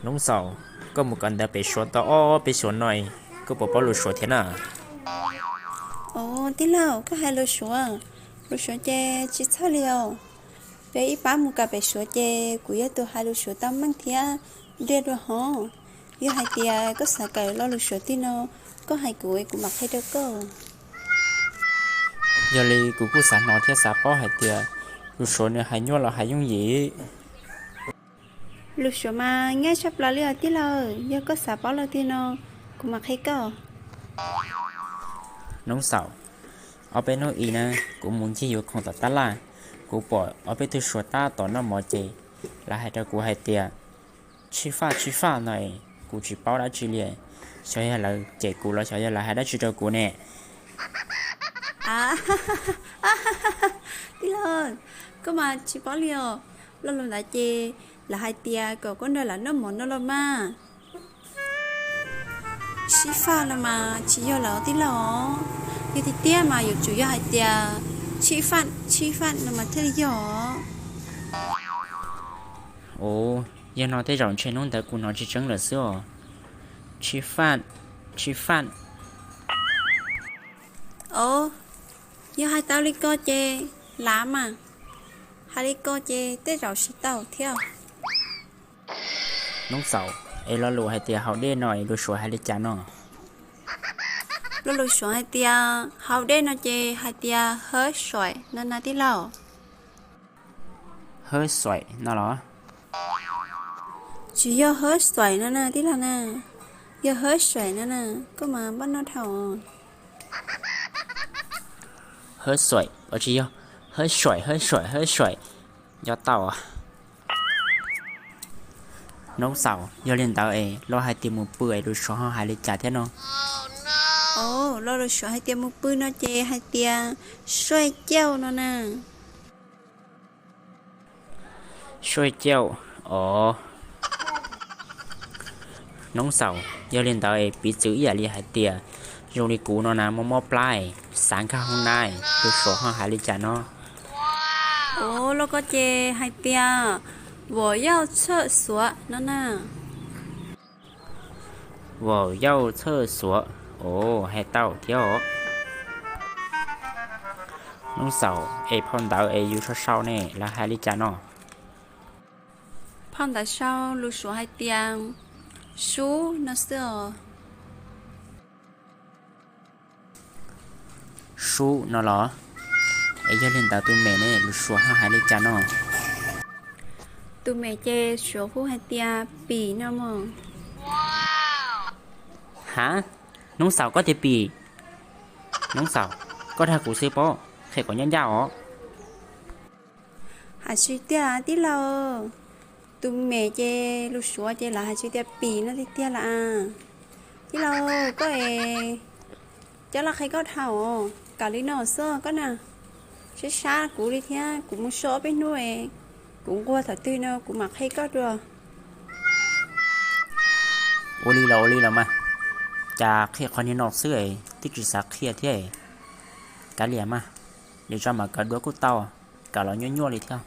Noob Xaus, koj mus kawm ntawv pem Suav tau ob peb xyoos no, koj puas paub lus Suav thiab na? Os, tij laug, koj hais lus Suav, lus Suav ces tsis txhawj li os. Peb ib pab mus kawm pem Suav ces kuv yog tus hais lus Suav tau meej thiab deb dua hov. Yog hais tias koj xav kawm lo lus Suav twg no, koj hais kuv, kuv mam qhia rau koj. Yog li kuv kuj xav hnov thiab xav paub hais tias lus Suav nws hais nyuaj los hais yooj yim. Lus Suav mas nyaj tshaj plaws li os tij laug, yog koj xav paub lo twg no, kuv mam qhia koj. Noob Xaus, ob peb hnub i na, kuv mus ncig yuav khoom tom tab laj, kuv pom ob peb tug Suav tab tom noj mov ces lawv hais rau kuv hais tias tshib faj tshib faj no es kuv tsis paub dab tsi li. Xyov yog lawv cem kuv los xyov yog lawv hais dab tsi rau kuv ne. Tij laug, koj mas tsis paub li os. Lo lus ntawd ces lawv hais tias kom koj nrog lawv noj mov no los mas. Tshib faj no mas tsis yog lawm tij laug. Yog tiag tiag mas yuav tsum yog hais tias tshib faj tshib faj no mas thiaj li yog. Ua, yog no tej zaum ntshe hnub ntawd kuv hnov tsis tseeb lawm xwb os. Tshib faj, tshib faj. Os, yog hais tau li ko ces lav mas, hais li ko ces tej zaum siv tau thiab. Noob Xaus, es lo lus hais tias haus dej no es lus Suav hais li cas no? Lo lus Suav hais tias haus dej no ces hais tias hawb suaim no na tij laug. Hawb suaim no los? Tsis yog hawb suaim no na tij laug na, yog hawb suaim no na, koj mas npaj noj dhau. Hawb suaim, tsis yog, hawb suaim, hawb suaim, hawb suaim, nco tau. Noob Xaus, yog li ntawd es lo hais tias mus pw es lus Suav ho hais li cas thiab no? Os, lo lus Suav hais tias mus pw no ces hais tias suaij cauj no na. Suaij cauj, os. Noob Xaus, yog li ntawd es piv txwv ib yam li hais tias zoo li kuv no na, mob mob plab es xav nkag hoob nab, lus Suav ho hais li cas no? Os, lo ko ces hais tias vos yauj txhawj xuav no na. Vos yauj txhawj xuav, os, hais tau thiab os. Noob Xaus, es phau ntawv es yus sau sau ne lawv hais li cas no? Phau ntawv sau lus Suav hais tias sub no xwb os. Sub no los? Es yog li ntawd tus mem ne lus Suav ho hais li cas no? Tus mem ces Suav hu hais tias pim no mog. Ha, Noob Xaus koj tias pim? Noob Xaus, koj dag kuv xwb pob, qhia kom ncaj ncaj os. Hais tsis tiag tij laug, tus mem ces lus Suav ces lawv hais tsis tias pim no tiag tiag lawm. Tij laug koj es coj los qhia koj dhau, kam li no xwb koj na. Sab sab kuv li thiab, kuv mus so ob peb hnub es kuv nquag thaum twg no kuv mam qhia koj dua. Ua li los ua li los mas, cas qhia qhov niag no xwb es twb tsis xav qhia thiab. Kav liam mas, lwm zaus mam kawm dua kuj tau, kawm los nyuaj nyuaj li thiab.